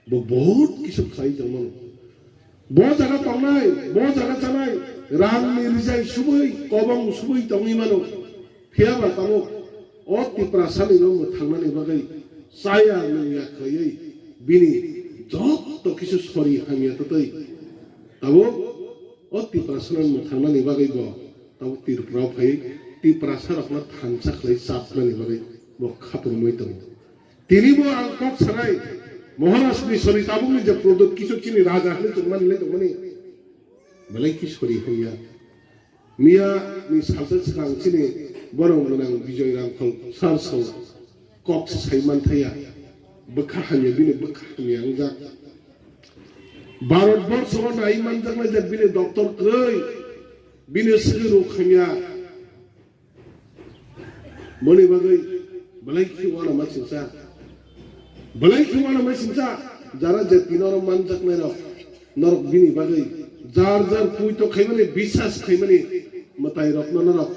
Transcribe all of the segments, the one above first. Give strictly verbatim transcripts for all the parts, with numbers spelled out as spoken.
Bo bahut kisu khlai tongmano. Bo jaga tongnai, bo jaga chanai, rangni rijai subui, kobong subui tongwi mano. Phiya ba tabuk o Tiprasani no mwthangnani bagwi chaya nungya khlaiwi bini jotto kisu sori hamya twtwi tabuk o Tiprasano mwthangnani bagwi bo tabuk Tripura o phaiwi Tiprasarokno thansa khlai chapnani bagwi bo khapurumwi tongo. Tini bo ang kok sanai, Maharaj ni sori tabuk ni je product kisu chini raja hinwi tongmani le tongmani. Belai ki sori hanya. Miya ni salsa swkang chini borong gwnang Bijoy Rangkhol sir song kok se sai man thaya. Bwkha hamya bini bwkha hamya wngjak. Bharat borsho o nai manjaknai je bini doctor kwrwi, bini swgwi rok hamya. Boni bagwi belai khe uanama singsa. Belai khe uanama singsa. Jara je tino oro manjaknai rok, norok bini bagwi jar jar puito khaimani, bisas khaimani mwtai rokno norok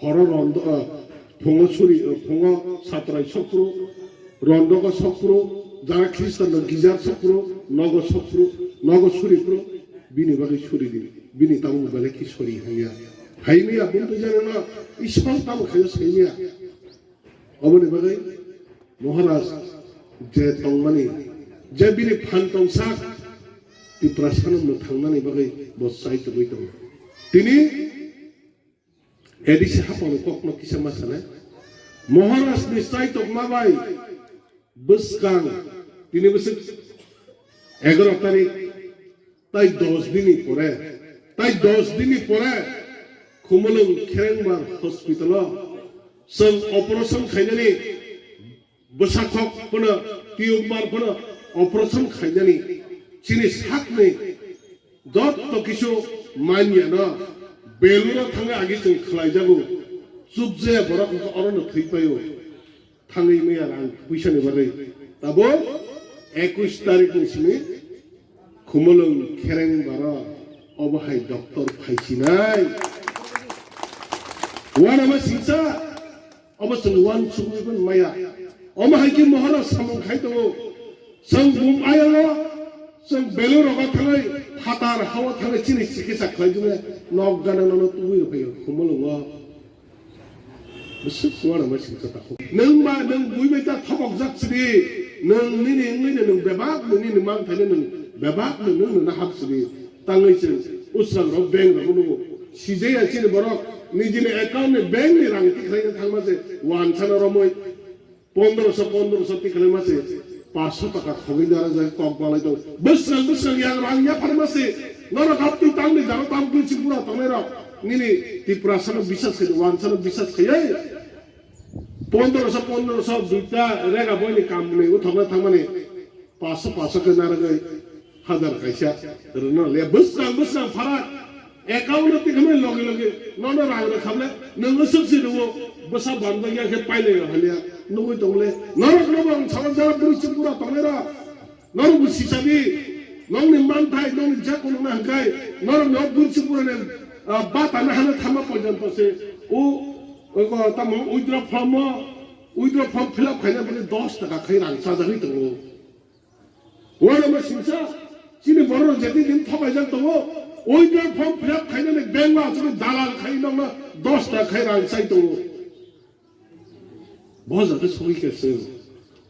horo rondo, ah, phungo suri, ah, phungo satrai sokphuru, rondogo sokphuru, jara Khristanno gijar sokphuru, nogo sokphuru, nogo suriphuru, bini bagwi suri di. Bini tabuk belai khe sori hanya. Haimiya bumtwi janano Ishwar tabuk khayo saimiya. Oboni bagwi Maharaj je tongmani, je bini phan tongsak Tiprasano mwthangnani bagwi bo chai tongwi tongo. Tini A D C hapang kokno kisa ma sanai. Maharaj ni chai tongma bai bwskang tini bwswk egaro tarik tai dos dini pore, tai dos dini pore Khumulwng Kherengbar hospital o chwng operation khainani bwsakhok phano, tumor phano operation khainani chini sakni jotto kisu manyano Belura thangwi agi chwng khlaijago. Chukjaya borok wngkha orono thwi paio. Thangwi maya rang puisani bagwi. Tabo ekush tarik ni simi Khumulwng Khereng baro obo hai doctor phaisinai. Uanama singsa obo chwng uansukwi maya. Omo hai khe Maharaj samung khai tongo. Chwng bum ayalo, chwng Belur rogo thangwi phatar hao thangwi chini chikitsa khlai jwnai nok gana nono tubui rw phaio Khumulwngo. Bwswk uanama singsa takhuk. Nwng ba nwng bui bai ta thokokjak sidi. Nwng nini wngwi no nwng bebak no nini manthaino nwng bebak no nwng no nahap sidi. Tangwi chwng usrang rok bank rok nugo. Sijaya chini borok nijini account ni bank ni rang tikhlaina thangma se wansano romwi pondroso pondroso tikhlaima se paso taka khogwi dara jai kok balai tong. Bwswng bwswng yang rang yapharma se norok haptwi tangni jaro tam bwsi bura tongnai rok nini Tiprasano bisas khai wansano bisas khai. Pondroso pondroso duita rega boini kam ni uthokna thangmani paso paso khe narwgwi hazar kaisa rwna le bwskang bwskang pharak account no tikhamai loge loge nono rang rwkhamle nwng swk si rwo bwsa bandagya khe pailai rw haliya nugwi tongle norok no bo ang sawan jara bwrwi se bura tongnai rok. Norok bo sisadi, nokni manthai, nokni jako nokna hwnkhe, norok ni o bwrwi se burani, ah, bata na hano thangma porjonto se, o, o, tamo withdraw form o, withdraw form fill up khaina bagwi dos taka khai rang chajagwi tongo. Uanama singsa, chini borok rok jeti din thokaijak tongo, withdraw form fill up khainani bank o achukgwi dalal khai nokno dos taka khai rang chai tongo. Bo jaga sogwi khe chwng.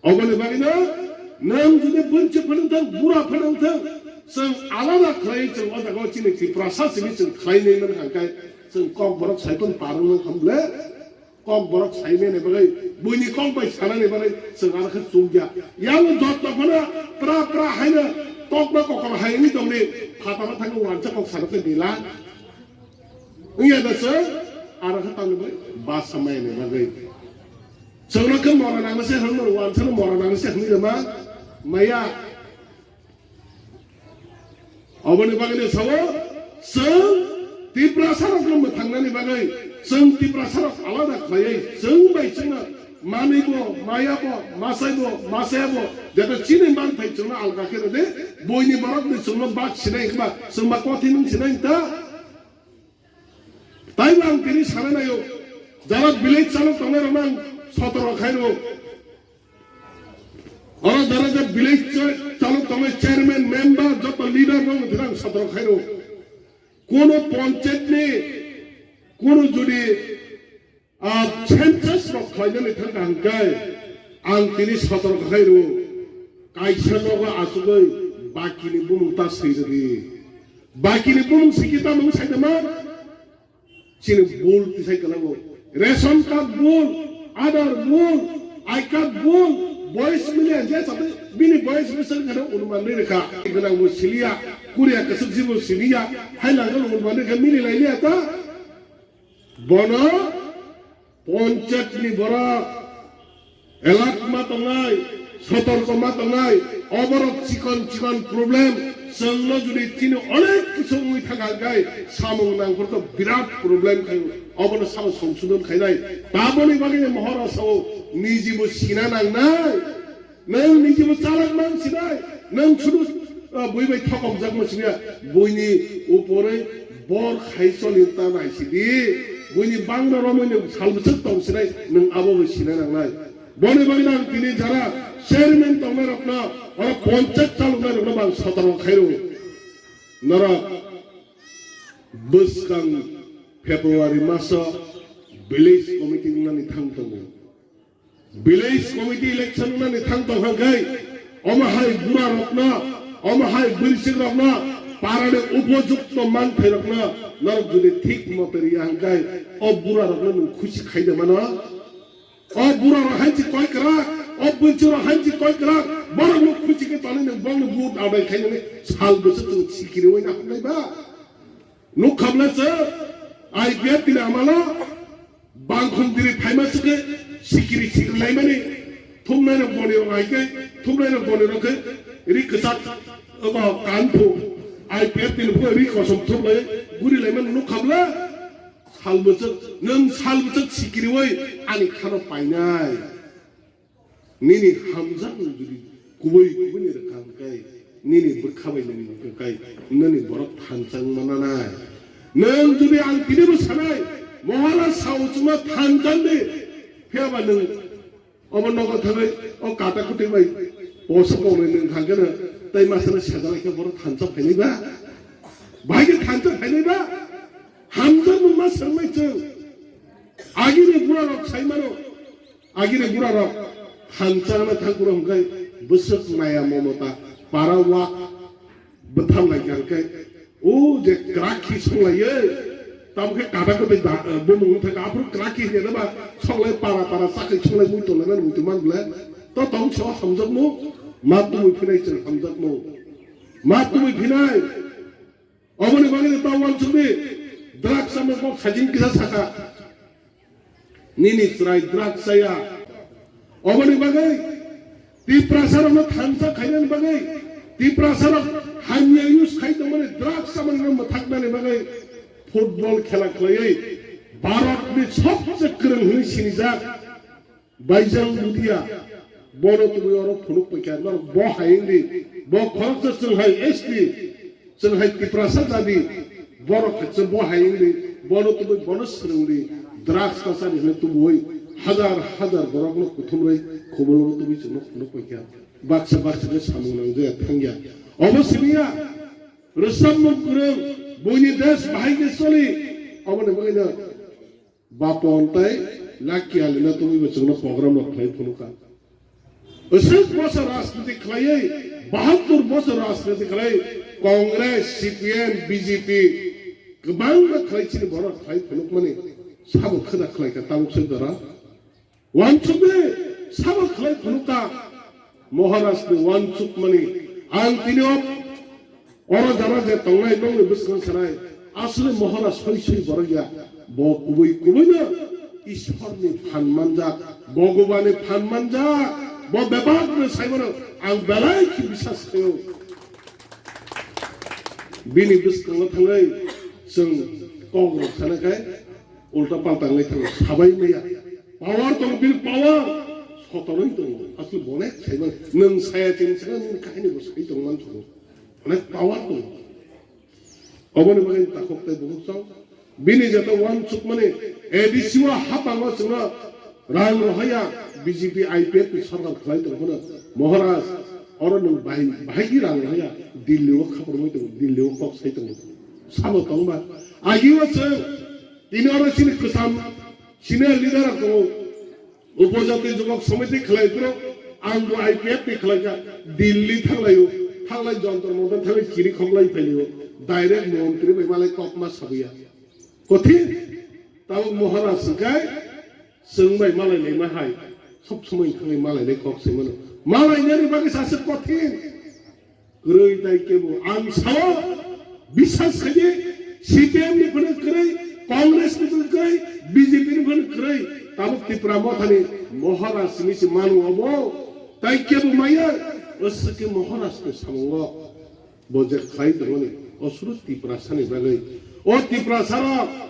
Oboni bagwino nwng jodi bwrwi se phano thang, bura phano thang, chwng alada khlai chwng o jaga o chini Tiprasa simi chwng khlai nai man kha khe chwng kok borok sai phano parwng nang kha bole. Kok borok sai mene bagwi, buini kok bai sanani bagwi chwng aro khe chukya. Yang jotto phano pra pra haino tokma kokol hai wngwi tongni phataro thangwi wansa kok sano khe nila. Wngya da chwng aro khe tamni bai basa maya ni bagwi. Chwngno khe mora nangna se hwnwi mano, wansano mora nangna se hwnwi rwma maya. Oboni bagwi sao chwng Tiprasa rokno mwthangnani bagwi chwng Tiprasa rok alada khlaiwi chwng bai chwngno manwi bo, maya bo, masai bo, masaya bo, jeta chini manthai chwngno alka khe rwdi, buini borok ni chwngno bak sinai wngkha, chwngma kothai nwng sinai wngta. Taibo ang tini sana naio, jara village chalok tongnai rokno ang sotoro khai rwo. Oro jara je village cha-, chalok Tamo chairman, member, joto leader rok thang sotoro khairo. Kono panchayat ni, kono jodi, ah, census rok khlainani thang hangkai, ang tini sotoro khairo. Kaisa nogo asugoi bakini bumung ta swi rwdi. Bakini bumung sikita mung saida ma? Chini bul tisai kalango. Ration card bul, Aadhaar bul, I card bul, boyes mili anje sate bini boyes misal kana unuman ni rekha. Kana bo siliya, kuriya kasuk jibo siliya, hai langkal unuman ni rekha mili lai liya ta. Bono panchayat ni borok Alert ma tongnai, sotorko ma tongnai, oborok chikon chikon problem, chwngno jodi chini onek kisu wngwi thangkha hwnkhe samung nangphurkha birat problem khaio, obono sabo songsodon khainai. Taboni bagwi mohora sao nijibo sina nangnai, nwng nijibo chalak man sinai, nwng sudu, ah, bui bai thokomjak ma sinya, buini uporwi bor khai choli ta naisidi, buini bangno romwi nwng salbwchwk tong sinai, nwng abobo sina nangnai. Boni bagwi ang tini jara chairman tongnai rokno, oro panchayat chaloknai rokno bang sotoro khairo. Norok bwskang February maso village committee wngnani thang tongo. Village committee election wngnani thang tong hangkai, omo hai bura rokno, omo hai bwrwisik rokno, parani upojukto manthai rokno norok jodi thik mote riya hangkai, o bura rokno nwng khusi khaide mano? O bura rok hanchi koi kwrak, o bwrwisik rok hanchi koi kwrak, borok no khuchi khe tonwi nwng bongni vote adai khainani sal bwswk chwng sikiri wai na hamnai ba? Nukha bwle chwng I P F tini amalo bangkhung diri phaima swkhe sikiri sikiri laimani thumnai rok boni rok hai khe thumnai rok boni rok khe ri kwchak obo kanphu I P F tini phu ri kosom thumlai guri laimani nukha bwle. Sal bwswk, nwng sal bwswk sikiriwi ani khano painai. Nini hamjakmung jodi kubui kubui ni rwkha hwnkhe, nini bwkha bai nini hwnkhe, nini borok thansa wngma nanai. Nwng jodi ang tinibo sanai, Maharaj sao chwngma thansa di, phiya ba nwng Obo nogo thangwi o kata kwtwi bai poso koknwi nwng thang kheno tei masano sejak khe borok thansa phainai ba? Bahai khe thansa phainai ba? Hamjakmung ma swrwngmai chwng. Agini bura rok sai mano. Agini bura rok thansa hwnwi thang phuru hwnkhe bwswk maya momota para wak bwtham lai kha hwnkhe, o je kwrak khe songlaiwi, tamo khe kata kwtwi da, bumung wng thangkha, aphuru kwrak khe hinwi ba songlai para para chakhwi songlai mui tonglai mani muitu man bwle. To tong so hamjakmung, ma tubui phinai chwng hamjakmung. Ma tubui phinai. Oboni bagwi ta uansukdi, drugs sama kok sajin kisa saka. Nini chwrai drugs chaya. Oboni bagwi Tiprasa rokno thansa khainani bagwi, Tiprasa rok hamya use khai tongmani drugs samani no mwthaknani bagwi football khela khlaiwi Bharat ni sobse kwrwng hwnwi sinijak Baijang Bhutia. Bono tubui oro phunuk paikha, norok bo hai wngdi, bo khoroksa chwng hai S T. Chwng hai Tiprasa jadi, borok khe chwng bo hai wngdi, bono tubui bono swrwngdi, drugs tasani hwnwi tubui hajar hajar borokno kuthumrwi khumulwngo tubui chwngno phunuk paikha. Baksa baksa khe samung nangjaya thangya. Obo simiya, rwchapmung kwrwng, buini desh bahai khe choli, oboni bagwino Bapon tei Lucky Alina tongwi bo chwngno program rok khlai phunukha. Aswk bosor rajniti khlaiwi, bahattur bosor rajniti khlai Congress, C P M, B J P kwbangma khlai chini borok khlai phunukmani sabo khwna khlaikha tabuk swk jora. Wansukni sabo khlai phunukha Maharajni wansukmani ang tini o Oro jara je tongnai nokni bwskango sanai, aswk mohora soi soi borok ya, bo kubui kubuino Ishwarni phan manjak, Bhagwani phan manjak, bo bebakno saimano ang belai khe bisas khaio. Bini bwskango thangwi chwng kok rok sana khai ulta palta wngwi thango, sabai maya. Power tongo, bini power sotonwi tongo, aswk bonek saimano, nwng saya chini sana nini kahini bo sai tongmani tongo. Onek power tongo. Oboni bagwi takhuk tei bukhuk chwng. Bini jeta uansukmani A D C o hapango chwngno rang rohaya B J P I P F ni sarkar khlai tongphano Maharaj Oro nwng bahai, bahai khe rang rwya, Delhi o khaprumwi tongo, Delhi o kok sai tongo. Sabo tongba. Agi o chwng, tini oro chini kwcham, senior leader rok tongo. Upojati Jubak Samiti khlai phuru, ang bo I P F ni khlai kha, Delhi thanglaio, thanglai Jantar Mantar thanglai chiri khoklai phailio, direct montri bai malai kok ma sabuya. Kothin, tabuk Maharaj hwnkhe, Chwng bai malai lai ma hai, sob somoi thangwi malai lai kok se mano. Malai nani bagwi sase kothin. Kwrwi tai kebo ang sao, biswas khaidi, C P M ni phano kwrwi, Congress ni phano kwrwi, B J P ni phano kwrwi. Tabuk Tipra Mothani Maharaj simi se manu obo. Tai kebo maya, o swke Maharaj ni samungo. Bo je khlai tongmani, o suru Tiprasa ni bagwi. O Tiprasa rok,